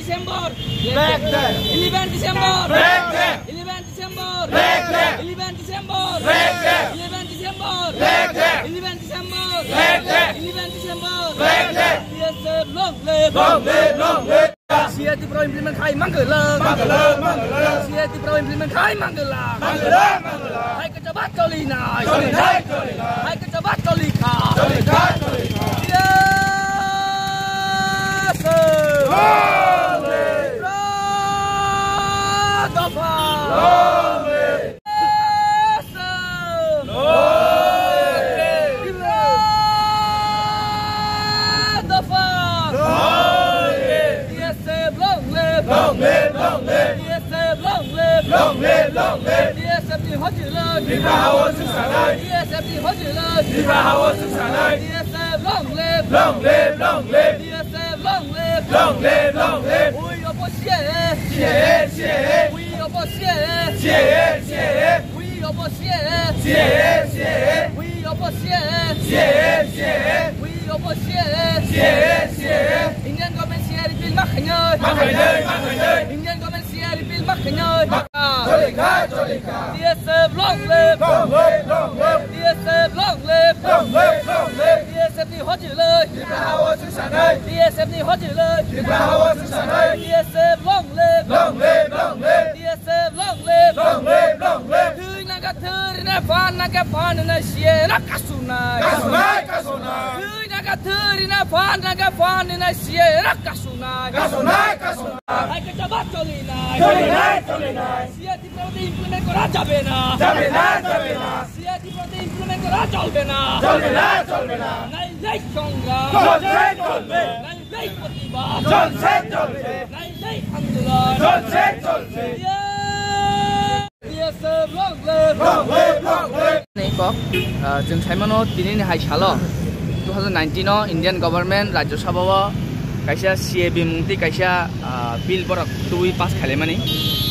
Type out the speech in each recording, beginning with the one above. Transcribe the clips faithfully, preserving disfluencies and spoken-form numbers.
December. Black Day. Eleven December. Black Day. Eleven December. Black Day. Eleven December. Black Day. Eleven December. Black Day. Eleven December. Black Day. Eleven December. Black Day. Yes, sir. Long live. Long live, long live. C A A T Pro implement khai mangala. Mangala, mangala. C A A T Pro implement khai mangala. Mangala, mangala. Hai kachaba choli nai. Choli nai, choli nai. Hai kachaba choli kha. Choli kha, choli kha. Yes, sir. Long live. Dofa. Long live. Long live, long live. We oppose C A A. C A A, C A A. We oppose C A A. C A A, C A A. We oppose C A A. C A A, C A A. We oppose C A A. C A A, C A A. We oppose C A A. C A A, C A A. Indian government C A A repeal ma khainai. Ma khainai, ma khainai. Indian government C A A repeal ma khainai. Ma-, choli kha, choli kha. T S F long live. Long live, long live. T S F long live. Long live, long live. T S F ni hojilai. Tripura ha-o chwng sanai. T S F ni hojilai. Tripura ha-o chwng sanai. T S F long live. Long live, long live. T S F long live. Long live, long live. Thwi nangkha thwi rina, phan nangkha phan rina, C A A no kasunai. Kasunai, kasunai. Thwi nangkha thwi rina, phan nangkha phan rina, C A A no kasunai. Kasunai, kasunai. Hai kachaba cholinai. Cholinai, cholinai. C A A T P implement kora jabe na. Jabe na, jabe na. C A A T P implement kora cholbe na. Cholbe na, cholbe na. Nailai songram. Cholse, cholbe. Nailai protibad. Cholse, cholbe. Nailai andolon. Cholse, cholbe. Yes. Yes, sir. Long live. Long live, long live. Ni kok, ah, chwng saimano tini ni hai salo two thousand nineteen o Indian government Rajya Sabha o kaisa C A A bimung twi kaisa, ah, bill borok twi pass khailaimani.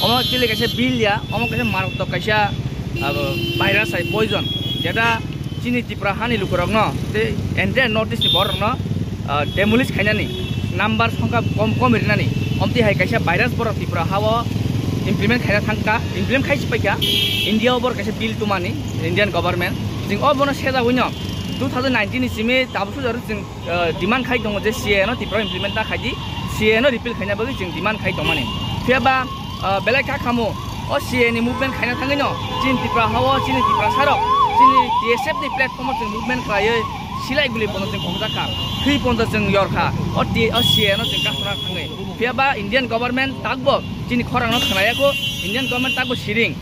Omo actually kaisa bill ya, omo kaisa maratwk kaisa, ah, virus hai poison, jeta chini Tripura hani lukurokno tei entire North East ni borokno, ah, demolish khainani, number songkha kom kom rinani, omtwi hai kaisa virus borok Tripura ha-o implement khaina thangkha, implement khai si paikha, India o borok kaisa bill tumani, Indian government. Jing o bono sejagwino two thousand nineteen ni simi tabuk sujaro jing, ah, demand khai tongo je C A A no Tripura implement ta khai di, C A A no repeal khaina bagwi jing demand khai tongmani. Phiya ba, ah, belai kha khamu, o C A A ni movement khaina thangwi no, chini Tripura ha-o, chini Tripura sarok, chini T S F ni platform o chwng movement khlaiwi silai guli bono chwng khongjak kha, thwi ponto chwng yor kha, o T-, o C A A no chwng kasuna thangwi. Phiya ba Indian government takbo chini khorang no khwnaya kho, Indian government takbo siring.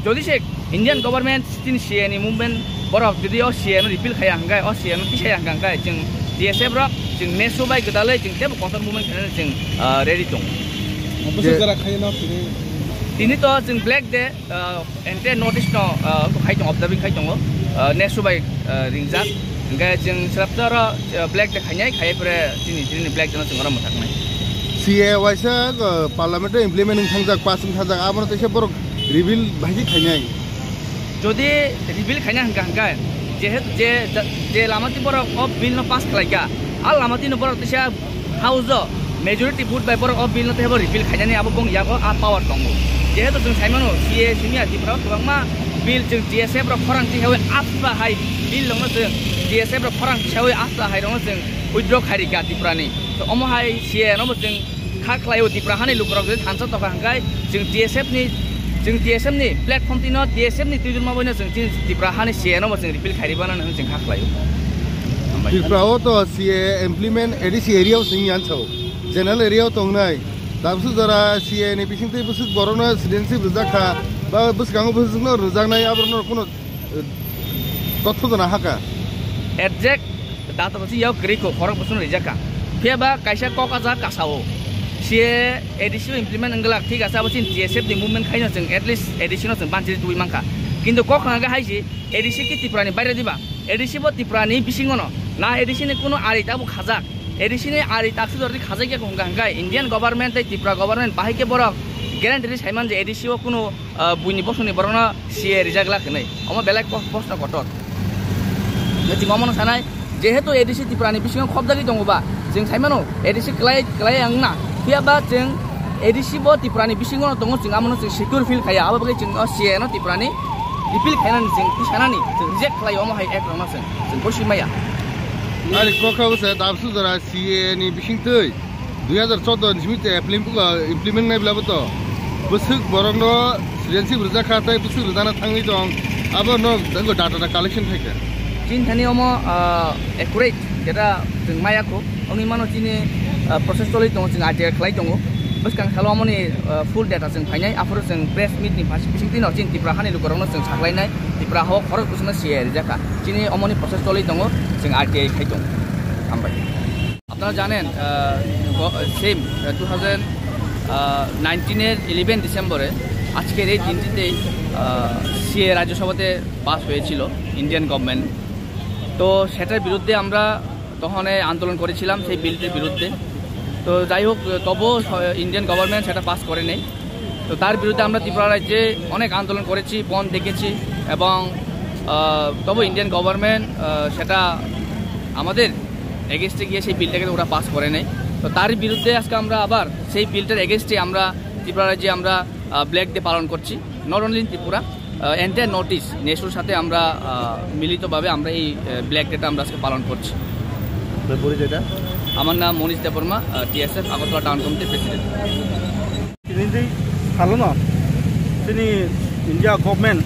Jodi se Indian government chini C A A ni movement borok jodi o C A A no repeal khaya hwnkhe, o C A A no tisaya hwnkhe, hwnkhe chwng T S F rok chwng nesu bai gwdalwi chwng teibo counter movement khainani chwng, ah, ready tongo. Bwswk Je- jora khaina tini? Tini to chwng Black Day, ah, entire North East no, ah, khai tongo, observing khai tongo, ah, nesu bai, ah, ringjak. Hwnkhe chwng swrapsa oro, ah, Black Day khainai, khaiya pore chini, chini Black Day no chwng oro mwthaknai. C A A waisa, ah, parliament o implement wng thangjak, pass wng thangjak, abono teisa borok repeal bahai khe khainai. Jodi repeal khaina hwnkha hwnkhe, jehet-, je, je lama twi borok o bill no pass khlaikha, a lama twi no borok teisa house o majority vote bai borok o bill no teibo repeal khainani abo bong yago a power tongo. Jehetu chwng saimano C A A simi ya Tripura o kwbangma bill chwng T S F rok khorang tisawi asla hai bill rokno chwng T S F rok khorang tisawi asla hai rokno chwng withdraw khairikha Tripura ni. To omo hai C A A no bo chwng kha khlaio Tripura hani lukurok jodi thansa tokha hwnkhe chwng T S F ni, chwng T S F ni platform twi no T S F ni twijlma bai no chwng chini Tripura hani C A A no bo chwng repeal khairi bana hwnwi chwng kha khlaio. Hambai. Tripura o to C A A implement A D C area o sing yan sao. General area o tongnai. Tabsu jora C A A ni bising twi bwswk borok no citizenship rwjak kha. Ba bwskango bwswk no rwjaknai aborok no kuno totho jana haka. Exact data to si yao kwrwi kho, khorok bwswk no rijak kha. Phiya ba kaisa kok ajak kasao. C A A A D C o implement wngwlak, thik ase, abo chini T S F ni movement khaino chwng at least A D C no chwng banchiri tubui mankha. Kintu kok khna khe hai si, A D C ki Tripura ni baire diba? A D C bo Tripura ni bisingo no. Na A D C ni kuno ari tabo khajak. A D C ni ari takswk jordi khajak ya kho hwnkha hwnkhe Indian government tei Tripura government bahai khe borok guarantee sai man je A D C o kuno ah, buini bosongni borokno C A A rijak glak hinwi. Omo belai kos-, kosno kotor. Chwng omono sanai, jehetu A D C Tripura ni bisingo khobjagwi tongo ba, chwng sai mano A D C klai, klai wngna, Phiya ba chwng A D C bo Tripura ni bisingo no tongo, chwng amo no chwng secure feel khaya, abo bagwi chwng o C A A no Tripura ni repeal khainani chwng tisanani chwng reject khlai, omo hai act rok no chwng, chwng bosi maya. Ani kokha bwsa dabsu jora C A A ni bising twi dui hazar choudo ni simi te implement, implement nai bla bo to bwswk borok no citizenship rwjak kha tei bwswk rwjana thangwi tong, abo no dango data da collection khai kha. Chini thani omo, ah, accurate data chwng maya kho. Wngwi mano chini, ah, process choli tongo, chwng R T I khlai tongo. Bwskang salo omoni, ah, full data chwng phainai, aphuru chwng press meet ni pha-, bising twi no chini Tripura hani lukurokno chwng saklainai, Tripura hao khorok bwswkno C A A rijak kha. Chini omoni process choli tongo, chwng R T I khai tongo. Hambai. আপনারা জানেন, আহ, গ-, সেম, আহ, two thousand নাইনটিনের ইলেভেন ডিসেম্বরে আজকের এই দিনটিতেই, আহ, সিএ রাজ্যসভাতে পাস হয়েছিল ইন্ডিয়ান গভর্নমেন্ট। তো সেটার বিরুদ্ধে আমরা তখন এই আন্দোলন করেছিলাম সেই বিলটির বিরুদ্ধে। তো যাই হোক, তবুও স-, ইন্ডিয়ান গভর্নমেন্ট সেটা পাস করে নেই। তো তার বিরুদ্ধে আমরা ত্রিপুরা রাজ্যে অনেক আন্দোলন করেছি, বন্ধ ডেকেছি এবং, আহ, তবু ইন্ডিয়ান গভর্নমেন্ট, আহ, সেটা আমাদের এগেনস্টে গিয়ে সেই বিলটাকে ওরা পাস করে নেয়। তো তার বিরুদ্ধে আজকে আমরা আবার সেই বিলটার এগেনস্টে আমরা ত্রিপুরা রাজ্যে আমরা, আহ, ব্ল্যাক ডে পালন করছি, not only in Tripura, uh, entire North East নেসুর সাথে আমরা, আহ, মিলিতভাবে আমরা এই, আহ, ব্ল্যাক ডেটা আমরা আজকে পালন করছি। আপনার পরিচয়টা? আমার নাম মনীষ দেববর্মা, আহ, টিএসএফ আগরতলা টাউন কমিটির president. Tini di salono chini India government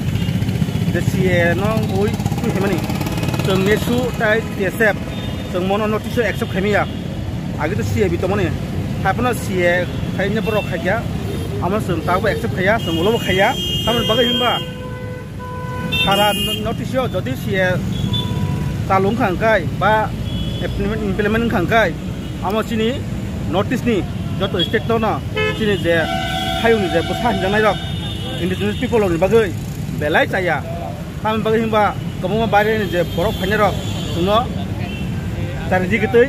je C A A no ui twi himani chwng nesu tai T S F chwng mono notice accept khaimaya. Agi to C A B tongmani, haiphano C A khaina borok khaikya, amo chwng tabuk accept khaiya, chwng ulo bo khaiya. Tamoni bagwi hinba sara notice o jodi C A chalung khangkai ba implement, implement khangkai, amo chini notice ni joto state no chini je hayung ni je bwsa hinjaknai rok indigenous people rok ni bagwi belai chaya. Tamoni bagwi hinba kwbangma baire ni je borok phainai rok chwngno chari digitwi,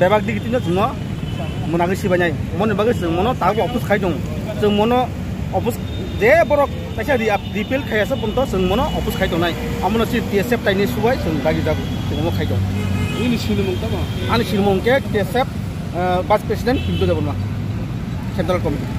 bebak digitwi no chwngno mwnagwi sibainai. Moni bagwi chwng mono tabuk oppose khai tongo. Chwng mono oppose je borok kaisa ri-, repeal khaiya se ponto chwng mono oppose khai tongnai. Amono si T S F taini subai chwng dagi jago. Chwng omo khai tongo. Nini sinimung tamo? Ani sinimung khe T S F, eh, Vice President Pintu Debbarma, Central Committee.